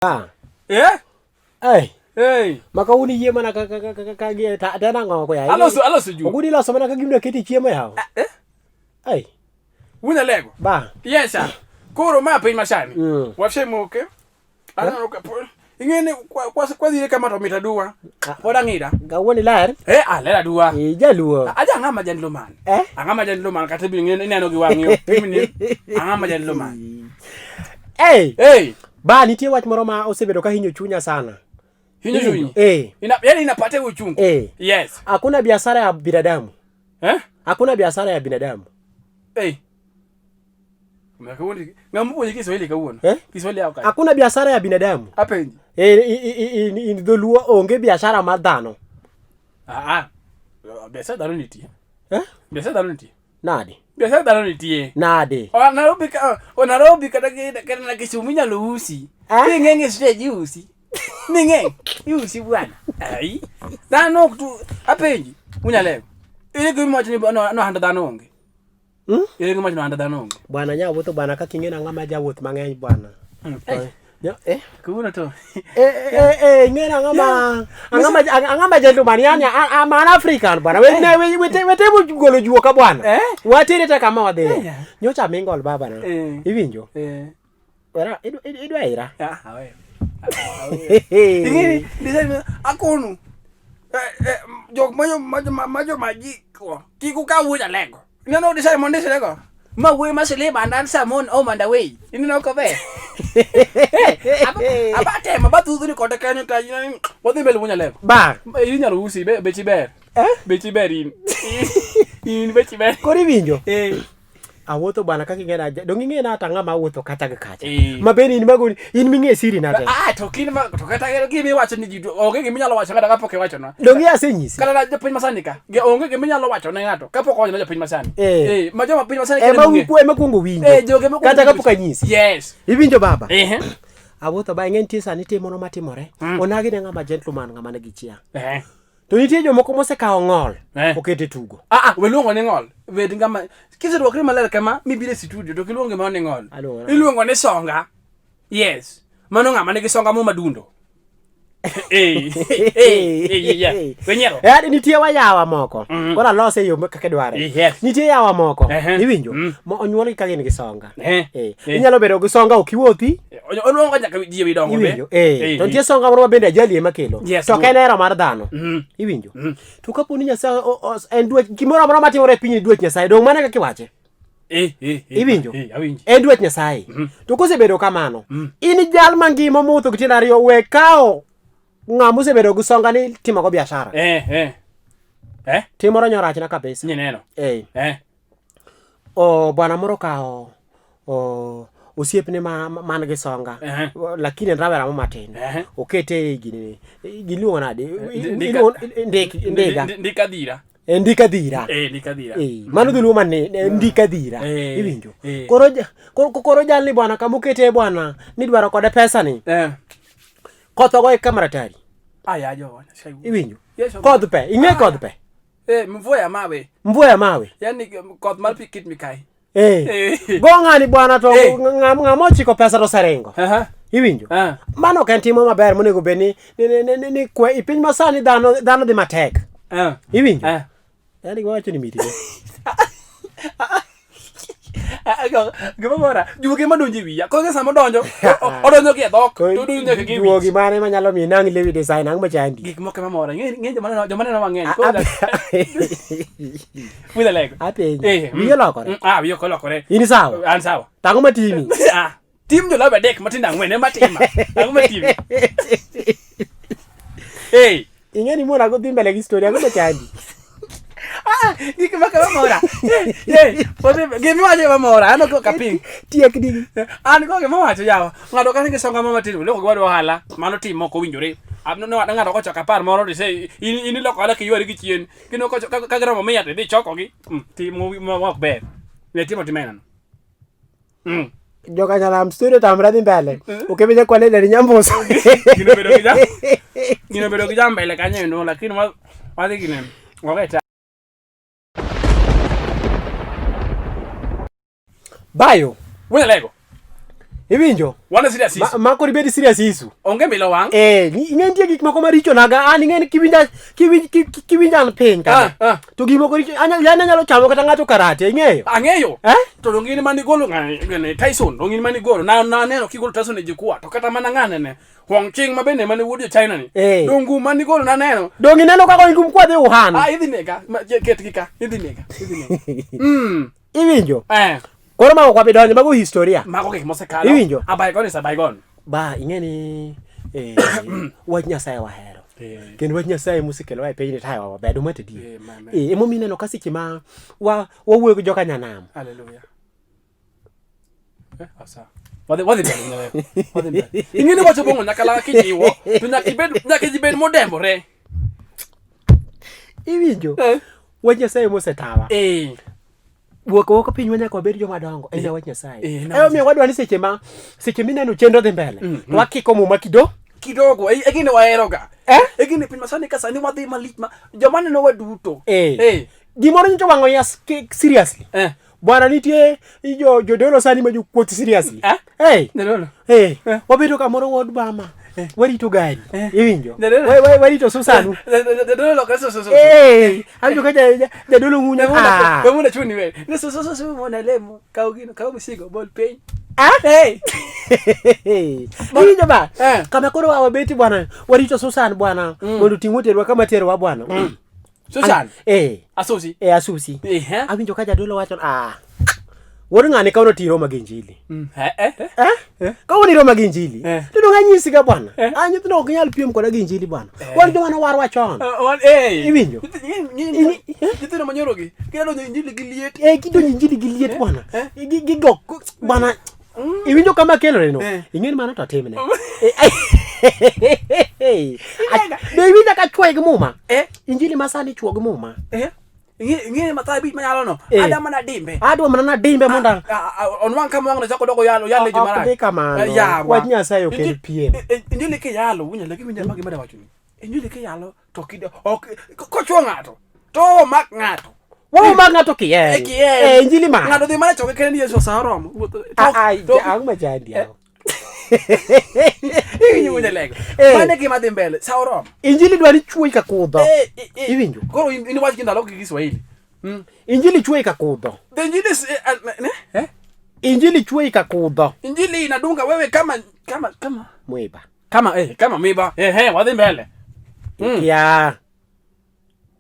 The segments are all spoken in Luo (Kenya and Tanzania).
Ah. Eh? Hey. Hey. Maka uni yie mana ka ka ka ka ka gi ta ta nang'o ko ya. Aloso aloso ju. Ogudi loso mana ka gimno keti chiemo yawo. Eh? Hey. Wunya lego. Ba. Yes sir. Koro ma piny masani. Mm. Wasemoke. Aneno ka po. Ing'eni kwa kwa kwa dhire kama to mit aduwa. Ah. Pod ang'ida. Kawuono iler. Eh, ah, ler aduwa. Ijaluo. Aja ang'ama janlo man. Eh? Ang'ama janlo man kata bi ineno gi wang'i ok pimni. Ang'ama janlo man. Hey. Hey. Ba nitie wach moro ma osebedo ka hinyo chunya sana. Hinyo chunyi. Eh. Ina yani inapate uchungu. Eh. Yes. Hakuna biashara ya binadamu. Eh? Hakuna biashara ya binadamu. Hey. Ng'ama puonji Kiswahili kawuono. Eh? Kiswahili yao kae. Hakuna biashara ya binadamu. Apenji. Eh, in dholuo onge biashara mar dhano. Ah ah. Biashara dhano nitie. Eh? Biashara dhano nitie. Nade? Biashara dhano nitie. Nade? O Nairobi ka o Nairobi kata gi kata na Kisumu inyalo usi. Eh? Ning'eng' e stage iusi. Ning'eng' iusi bwana. Ai. Dhano ok tu apenji. Unyalego. Ere gima iwacho ni no no handa dhano onge. Hmm? Ere gima iwacho ni handa dhano onge. Bwana nya wuotho bwana kaka ing'e nang'ama ma jawuoth mang'eny bwana. Eh, Eh? kawuono to. Eh, eh, eh, ing'e nang'ama ang'ama ang'ama gentleman yani I'm an African bwana. We ne we we we temo golo juo ka bwana. Eh? Watere te kama wadhiye. Eh. Nyocha mingle baba na. Eh. Iwinjo? Eh. Wera idwa ira. Ah, aweyo. Ing'eni, design akonu. Eh, eh, jok ma jo ma ma jo ma ji ko. Kik ukaw wuoch alego. Ineno design mondisre go. Ma wuoyi ma silima and an samon home and away. Ineno kober. Aba temo aba thudhni kode kanyo ta ineno wadhi mbele wuoch alego. Ba. Inyalo usi be bechi ber. Eh? Bechi ber in. In bechi ber. Koro iwinjo? Eh. Awuotho bwana kaka ing'e na dong ing'e na ata ng'ama awuotho kata gi kacha. Eh. Ma bende in magoni in ming'e siri na te. Ah, to kin ma to kata gima iwacho ni ji onge gima inyalo wacho kata kapok iwachonwa. Dong asenyisi. Kata na jopiny masani ka, onge gima inyalo wacho ne ng'ato kapok owacho ne jopiny masani. Eh. Eh, ma joma piny masani Ema kende ong'e. ukwe ema kuongo winjo. Eh, joge ema kuongo Kata winjo. kapok anyisi. Yes. Iwinjo baba? Ehe. Awuotho ba ing'e nitie sani tim moro matimore. Onagi ne ng'ama gentleman ng'ama nigi chia. Eh. To nitie jomoko mosekawo ng'ol Eh. okete tugo. Ah ah, we luongo ni ng'ol. Bed ng'ama kiserwakri maler kama mibiro e studio to kiluongo gimoro ni ng'ol. Aluongo nang'o? Iluongo ni songa. Yes. Mano ng'ama nigi songa mo madundo. Eh. Eh, eh, yeah. We nyiero. Eh, nitie wayawa moko. Mm. Koro alose e yo kaka idware. Yes. Nitie yawa moko. Ehe. Iwinjo? Mm. Ma onyuolgi ka gin gi songa. Eh. Eh. Eh. Inyalo bedo gi songa ok iwuothi. Onwang'o nyaka ji ewi dongo be. Iwinjo? Eh. To nitie songa moro ma bende ajali ema kelo. Yes, To ok good. en hero mar dhano. Mm. Iwinjo? To kapo ni Nyasaye en dwach gimoro amora matimore e pinyni dwach Nyasaye dong' mana kaka iwache. Eh, eh, eh. Iwinjo? Eh, awinji. En dwach Nyasaye. To kosebedo kamano, in jal mangima mowuotho gi tiende ariyo we kawo ng'ama osebedo gi songa ni timogo biashara. Eh, eh. Eh? Tim moro nyorachna kabisa. Nyineno. Eh. Eh. O bwana moro okawo o osiepne ma man gi songa Ehe. lakini en rawera mo matin Ehe. okete e gini giluongo nade Ndika- ndiga Ndika dhira. E, ndika dhira Eh, ndika dhira. Eh, mano dholuo mane ndika dhira Eh, iwinjo eh. koro koro jalni bwana kamokete bwana nidwaro kode pesa ni Eh. koth ogoye kamaratari Aya jo. iwinjo Yes, kodh pe ing'e kodh pe Eh, mvua ya mawe. mvua ya mawe Yaani koth mar pi kit mikai. eh. Eh. go ng'ani bwana to Eh. ng'ama ochiko pesa to oseringo Aha. iwinjo Ah. mano ok en timo maber monego bed ni ni kwe i piny masani dhano dhano dhi matek Ah. iwinjo Ah. yani giwacho ni mitne Gima mora, juogi ema donjo e wiya. Koro sama odonjo, odonjo gi e dhok, to odonjo nyaka gi e wich. juogi mane manyalo miyo inang' lewi design ang' machandi Gik moko ema mora. Ing'e joma neno mang'eny. Koro Wuod Alego. apenji Eh, wiyi olokore Ah, wiya ok olokore. in sawa An sawa. tang'o matimi Ah, tim jolabu adek matindo ang'wen ema tima. Ang'o matimi? Hey. Ing'e ni mona godhi mbele gi story ang'o machandi Ah, gik moko ema mora. Eh, gima iwacho ema mora. An ok aping. Tiek digi. An go gima wacho yawa. Ng'ato ka nigi songa mo matin, oloko gi wadu ohala, mano tim mok owinjore. Ng'ato kochoko apar moro to ise in iloko ohala kiywari gi chien. Kendo ka giromo mia to idhi ichokogi. Tim ma ok ber. Ne timo timenano. Joka nyalam studio tamre dhi mbele. Okebe nyakwale ni nyambuso. Gino bedo gi jam. Gino bedo gi jam mbele kanyo endo lakini wadhi gine. Waweta. Bayo. Wuod Alego. Iwinjo? Wan e serious issue. Ma koro ibed serious issue. Onge milo wang'. Eh, ing'e nitie gik moko maricho naga an ing'e ni kiwinja kiwinj kiwinja an piny kama. Ah, ah. To gik moko richo anya yani anyalo chamo kata ng'ato karate, ing'eyo? Ang'eyo. Eh? To donge in mane igolo ng'ane Tyson, donge in mane igolo. Na naneno kigolo Tyson e jukwaa to kata mana ng'ane ne. Huang Ching ma bende mane wuod jo China ni. Eh. Dongu mane igolo naneno. Donge ineno kaka ingum kwadhi Wuhan? Ah, idhi nega. Ket gi ka. Idhi nega. Idhi nega. Mm. Iwinjo? Eh. Koro mago kwa bidonjo mago historia. Mago gik mosekalo. Iwinjo? A bygone is a bygone. Ba ing'e ni eh, wach Nyasaye wahero. Eh. Kendo wach Nyasaye mosekelowa e pinyni tayowa maber dumate adier. Eh, ma- Eh, emomiyo ineno ka seche ma wa wawuoyo gi joka nyanam. Hallelujah. Eh, asa. Wadhi wadhi mbele nyawe. Wadhi mbele. Ing'e ni wacho bongo nyaka laka kijiwo to nyaka ibed nyaka ji bed modembore. Iwinjo? Eh. Wach Nyasaye mosetawa. Eh. Wuok oko pinywa nyaka wabed joma dongo en wach Nyasaye. Eh, en Emomiyo wadwa ni seche ma seche mineno chenro dhi mbele to wakiko muma kido Kidogo e gini waheroga. Eh? E gini piny masani ka sani wadhi malich ma joma neno wa duto. Eh. Eh. Gimoro nyocha wang'o iya seriously. Eh. Bwana nitie jo jodolo sani ma jokuoth seriously. Eh? Hey. Jodolo. Hey. Eh. Wabedo kamoro wod bama. Warito gari. Iwinjo? Jadolo. Warito Susanu. Jadolo lokre so so so. Eh, awinjo ka jadolo ng'unyo. Ah. Wemuna chuni we. Ne so so so so mona lemo. Kaw gino, kaw misigo, bol piny. Ah? Hey. Iwinjo ba? Eh. Kama koro wabeti bwana, warito Susan bwana, mondo oting' oterwa kama terowa bwana. Susan. Eh. Asusi. Eh, asusi. Eh. Awinjo ka jadolo wacho, ah. Wuod ng'ani kawuono ti iroma gi injili. Eh eh. Eh? Kawuono iroma gi injili. Eh. To donge anyisi ga bwana. Eh. Ah, nyithindo ok nyal piem koda gi injili bwana. Wan joma nowarwa chon. Eh. Iwinjo? Nyithindo manyorogi. Gidonjo injili gi liet. Eh, gidonjo injili gi liet bwana. Eh. Gigo bwana. Iwinjo kama kelore no. Eh. Ing'e ni mano to atimne. Eh, Be iwinjo ka chwoye gi muma? Eh. Injili ma sani chwo gi muma. Eh. Ing'e Mathayo abich manyalo no. Eh. Ada mana dimbe. Adwa mana nadimbe mondo Onwang' kama wang'no chako doko yalo yalo ji Ok marach. dhi kamano. Eh, yawa. Wach Nyasaye ok en piem. Injili kiyalo winjo lakini winjo magi mada wacho ni. Injili kiyalo to kid ok kochuo ng'ato to omak ng'ato. Wao mag ng'ato kien. Eh, kien. Eh, injili ma. Ng'ato dhi mana choke kende ni Yesu sa oromo. Wuotho- Ah, ah, to- ang'o machandi yawa? Iwinjo winjo lego. Eh. Mano e gima dhi mbele sa oromo. Injili dwaro chuoyi ka kudho. Eh, eh, eh. Iwinjo? Koro in iwach gi ndalo gi Kiswahili. Mm. Injili chuoyi ka kudho. The injili is, eh, eh, ne? Eh? Injili chuoyi ka kudho. Injili inadunga wewe kama kama kama Mwiba. kama eh kama miba. Eh eh wadhi mbele. Mm. Ikia.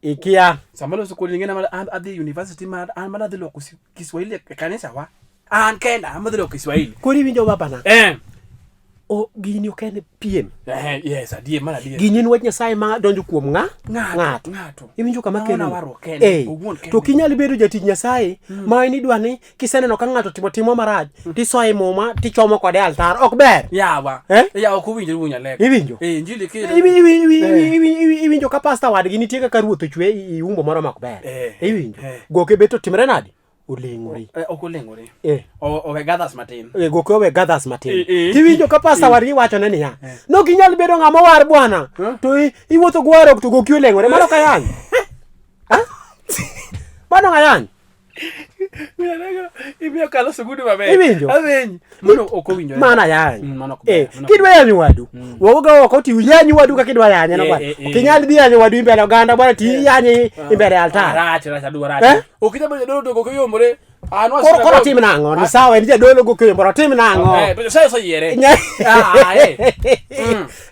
Ikia. Samalo sikul nyingine mar an adhi university mar an mana dhi loko Kiswahili e kanisa wa. An kenda ama dhi loko Kiswahili. Koro iwinjo babana. Eh. O gini ok en piem. Eh yes adier mar adier. Gini en wach Nyasaye ma donjo kuom ng'a? Ng'ato. Ng'ato. Iwinjo kama Ma kelo. ona warruok kende, Eh, owuon kende. To ok inyal bedo jatich Nyasaye ma in idwa ni kiseneno ka ng'ato timo timo marach tisoye muma tichomo kode e altar. Ok ber. Yawa. Eh? Ya ok owinjore wuon lego. Iwinjo? Eh injili ki Iwinjo ka pasta wadgi nitie kaka ruoth ochwe i umbo moro ma ok ber. Eh, Iwinjo? eh. Goke bet otimre nadi? Oleng'ore. Eh, ok oleng'ore. Eh. Owe gathers matin. Eh, goke owe gathers matin. Eh, eh. Tiwinjo ka pasta wadgi wachone niya, nok inyal bedo ng'ama owar bwana, to iwuotho gi warruok to goki oleng'ore. Mano ok ayany. Ha? Mano ok ayany. Imiyo kalo sugudu maber. Iwinjo? Awinjo. Mano ok owinjore. Mano ayany. Mano ok ber, Eh, mano ok kidwa yanyo wadu, wuoga oko ti yany wadu kaka idwa yanye no Eh, bwana. eh, eh. Ok inyal dhi yanyo wadu imbele oganda bwana ti yanye imbele altar. Rach, rach, aduwa rach. Eh? Ok inyal bedo jadolo to goke yombore. An Koro koro tim nang'o? Ni sawa en jadolo goke yombore, otim nang'o? Eh, to Nyasaye oseyiere. Nya- Ah, eh.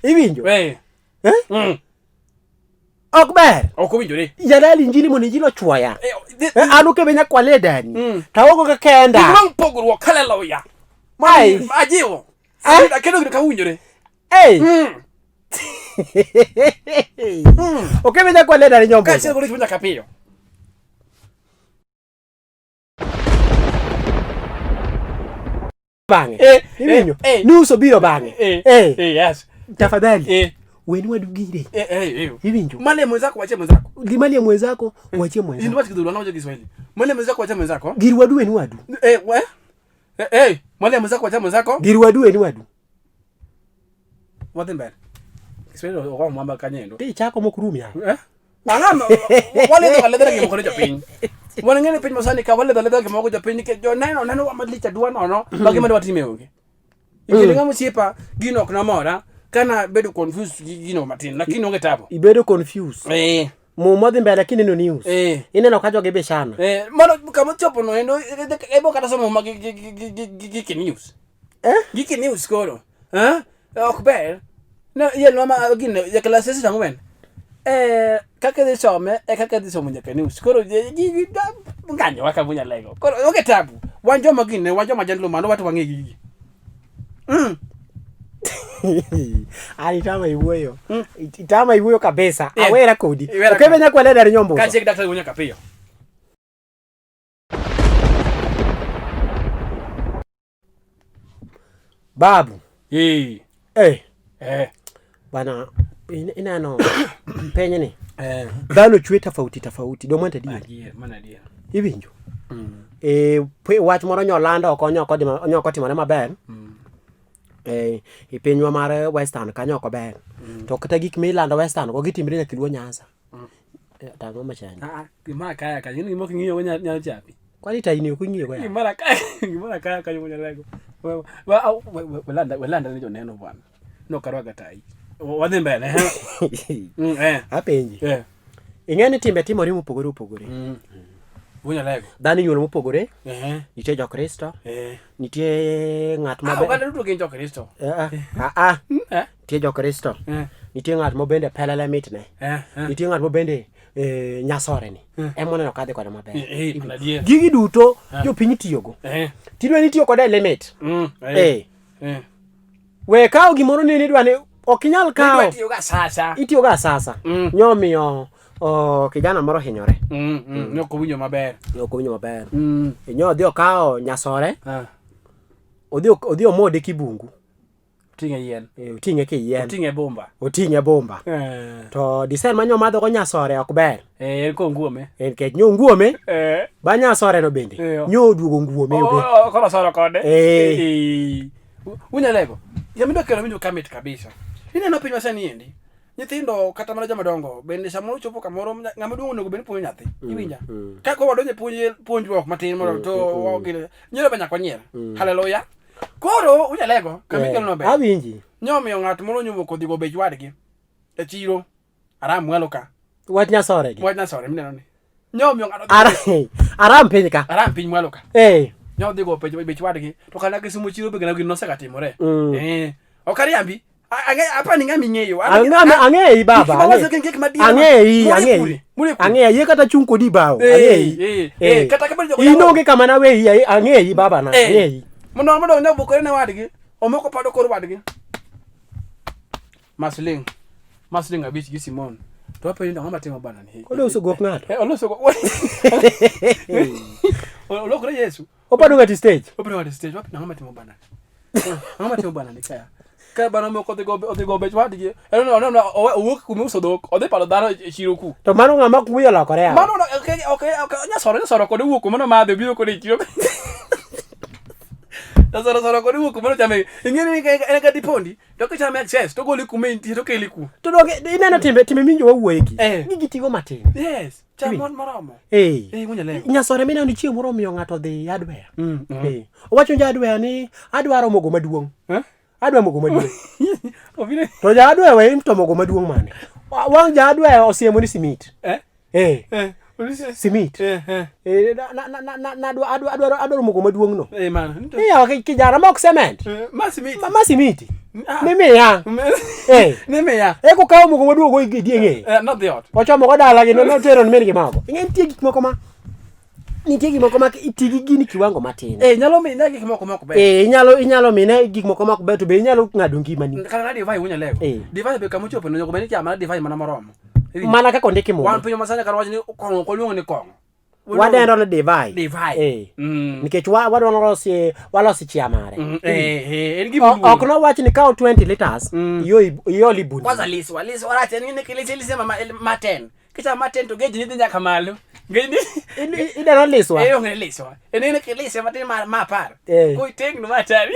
Iwinjo? Eh. Eh? Mm. Ok ber. Ok owinjore. Jalal injili mondo injili ochwoya. Eh, Eh, an okebe nyakwale dani. Mm. Taogo ka kenda. Gimang pogruok, hallelujah. Ai. Ajiwo. Eh? Akedo gino kawinjore. Ei. Mm. Okebe nyakwale dani nyombo. Kaachiel kod gik nyaka piyo. Bang'e. Eh, Iwinjo? eh, eh. Nus obiro bang'e. Eh, Eh. eh, yes. Tafadhali. Eh, Weni wadu gire. eh, eh, eh. Iwinjo? Mali ya mwenzako wachie mwenzako. Gimali ya mwenzako wachie mwenzako. Ndio wacha kidhuru anaoje Kiswahili. Mali ya mwenzako wachie mwenzako. Gir wadu weni wadu. Eh, we. Eh, eh, mali ya mwenzako wachie mwenzako. Gir wadu weni wadu. Wadhi mbele. Kiswahili ok mwamba kanyendo. Ti chako mok rum ya. Eh? Ang'ano? Waledho aledha gimoko ne jopiny. Wan ng'e ni piny masani ka waledho aledha gimoko jopiny nikech joneno neno wa malich aduwa nono ma gima dwa time onge. Ikinde ng'ama osiepa gino ok nomora kana bedo confused gi gino matin lakini onge tabu. Ibedo confused. Eh. Muma dhi mbele kineno news. Eh. Ineno ka jogi bishana. Eh, mano kama chopo no endo ebo kata somo ma gi gi gi gi gi gi news. Eh? Gi ki news koro. Eh? Ok ber. No, yel mama gine ya klase sa ng'wen. Eh, kaka dhi some e kaka dhi somo nyaka news. Koro gi gi ng'anyo waka bunya lego. Koro onge tabu. Wan joma gine, wan joma jandlo mano watu wang'e gigi. An itama iwuoyo. Itama iwuoyo kabisa. Eh. Awera kodi. Iwera Okebe kodi. nyakwele dar nyombuso. Kachiek daktari wuoyo nyaka piyo. Babu. Eh. Eh. Eh. Bana ineno piny ni. Eh. Dhano chwe tofauti tofauti. Do mwante adier. Adier, mana adier. Iwinjo? Eh, wach moro nyolando oko nyoko timore maber. Eh, e pinywa mar Western kanyo ok ober. To kata gik milando Western go gitimre nyaka Luo Nyanza. Eh, tang'o machandi. Ah, gimara kaya kanyo, gima ok ing'iyo nyalo chapi. Kwani tayini ok ing'iyo go ya? Gimara kaya, gimara kaya kanyo wuon Nyalego. We we we welanda welanda ne joneno bwana. No karwaga tai. Wadhi mbele. Eh. Eh. Apenji. Eh. Ing'e ni timbe timore mopogore opogore. Wuon Nyalego. Dhano inyuolo mopogore. Eh. Nitie Jokristo. Eh. Nitie ng'at Ah, ma oganda duto gin Jokristo. Ah, ah, ah. Eh. Nitie Jokristo. Eh. Nitie ng'at ma bende pelele mitne. Eh. Eh. Nitie ng'at ma bende eh, nyasore ni. Ema oneno kadhi kode maber. Eh, mana adier. Gigi duto jopiny tiyogo. Eh. Tidwa ni itiyo kode e limit. Eh. Eh. Eh. We kawo gimoro ni idwa ni ok inyal kawo. Idwa tiyo ga sasa. Itiyo ga sasa. Nyomiyo o, kijana moro hinyore. Ne ok owinjo maber. Ne ok owinjo maber. Nyo odhi okawo nyasore. Ah. Odhi omode kibungu. Oting'e yien. Eh, oting'e kiyien. Oting'e bomba. Oting'e bomba. Eh. To disen ma nyomadho go nyasore ok ber. Eh, en konguome. Eh, Nikech nyo nguome, Eh. ba nyasore no bende. Eh. Nyo oduogo nguome Oh, be. oh, koro soro kode. Eh. Eh. Unyalego. Yamido kelo winjo kamit kabisa. Ineno piny masani endi. Nyithindo kata mana joma dongo bende samoro chopo kamoro ng'ama duong' onego bed ni puonjo nyathi. Iwinja? Ka koro wadonjo e puonj puonjruok matin mondo to wagine. Nyiero be nyaka wanyier. Haleluya. Koro unyalego kama ikelo no ber. Awinji. Nyomiyo ng'at moro nyumo kodhi go bech wadgi e chiro aram mwalo ka. Wach nyasore gi. Wach nyasore mineno ni. Nyomiyo ng'ato Aram piny ka. aram piny mwalo ka. Eh. Nyo dhi go bech bech wadgi to kana Kisumu chiro be gino nosekatimore. Eh. Ok ariambi. Apa ni ng'ama ing'eyo. Ang'eyi baba. Gik ma wacho gin gik madier. Ang'eyi, Mure ang'eyi. kure, mure kure. Ang'eyi, ayie kata chung' kodi bao. Eh, Ang'eyi. eh, eh, kata ka bed jok- In onge kama naweyi, ang'eyi baba na. Eh. Ang'eyi. Mondo mondo ne obukore ne wadgi. Omoko pado kor wadgi. Masling. Masling abich gi Simon. To apenjo ni ang'o matimo bana ni. Oloso gok ng'ato. Eh, oloso go. Olokore Yesu. Opado ng'ato e stage. Obiro wade stage wapi ang'o matimo bana ni. Ang'o matimo bana ni kaya. Ka bana moko odhi go odhi go bech wadgi. Eh, no no no owuok kuma uso dhok. Odhi pado dhano e chiro ku. To mano ng'ama ok wiye olokore yawa. Mano no ok ok ok nyasoro nyasoro kode wuok kuma nomadhe obiro kode e chiro. Nyasoro soro kode wuok kuma nochame. Ing'e ni en ka dipondi to kichame access to goli kuma intie to keli ku. To donge ineno timbe timbe minjo wawuoye gi. Eh. Gigi tigo matin. Yes. Cham mon moromo. Eh. Eh, winjo leo. Nyasore mineno ni chieng' moro omiyo ng'ato odhi hardware. Eh. Owacho ni hardware ni adwaro mogo maduong'. Eh? Adwa mogo maduong'. Obiro. To ja hardware we to mogo maduong' mane? Wang' ja hardware osiemo ni simit. Eh? Eh. Eh. Simit. Eh eh. Eh, na na na na na adwa adwa adwaro adwaro mogo maduong' no. Eh man. Eh, yawa kijana ma ok cement. Ma simit. Ma simiti. Ah. Nimiya. Eh. Nimiya. Eko kawo mogo maduong' go e dieng'e. Eh, not the ot. Ochomo go dalagi no notero ne min gi mogo. Ing'e nitie gik moko ma nitie gik moko ma iti gi gini kiwango matin. Eh, nyalo mine gik moko mok ber. Eh, inyalo inyalo mine gik moko ma ok ber to be inyalo ng'ado ngimani. Kata na divai wunya lego. Eh. Divai be kama ochopo onego bed ni chamo mana divai mana moromo. Mana kaka ondiki Wan muma. piny masani kata wach ni kong'o ok waluongo ni kong'o. Wadendo ni divai. Divai. Eh. Mm. Nikech wadwa nolosi walosi chia mare. Eh, eh, en gima Ok nowach ni kaw 20 liters iol i bund. Kwanza liswa, liswa rach en ni kilisi lisi ma ma 10. Kichamo ma 10 to geji ni dhi nyaka malo. Geji ni Ideno liswa. Eh, onge liswa. En ni kilisi matin ma ma 10. Eh. Ko itegno ma tari.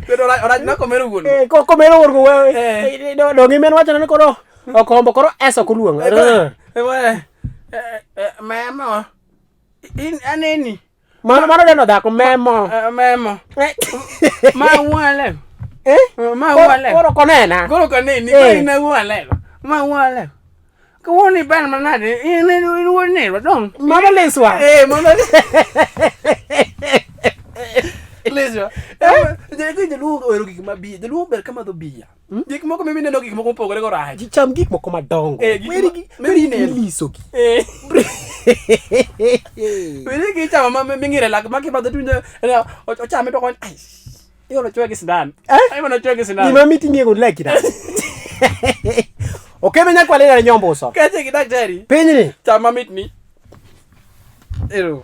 Bedo orach orach nok omero wuon. Eh, komero wuon go wewe. Eh. Eh, Donge imen wacho ni koro okombo koro S ok oluongo. Eh, eh, eh, mama in aneni. Mano mano neno dhako memo. Eh, memo. Eh. Ma wuon Eh? Ma Koro- wuon Koro konena. Koro koneni, Eh. koro in awuon lelo. Ma wuon lelo. Kawuono iber manade, in in wuon nerwa dong. Mano liswa. Eh, mano. Liswa. Eh, jaluo ohero gik mabiya. Jaluo ber ka madho biya. Gik moko mimi neno gik moko mopogore go rach. Cham gik moko madongo. Eh, gik Weri ma- gi mimi weri gi neno. liso gi. Eh. Weri gi chamo ma mingire lak ma kimadho tuinjo ochame to kon ai. Iolo chwe gi sindan. Eh? Ai mana chwe gi sindan. Gima mit ing'e kod laki da. Okebe nyakwalera nyombuso. Kache gi daktari. Pinyni Cham mamit ni. Ero.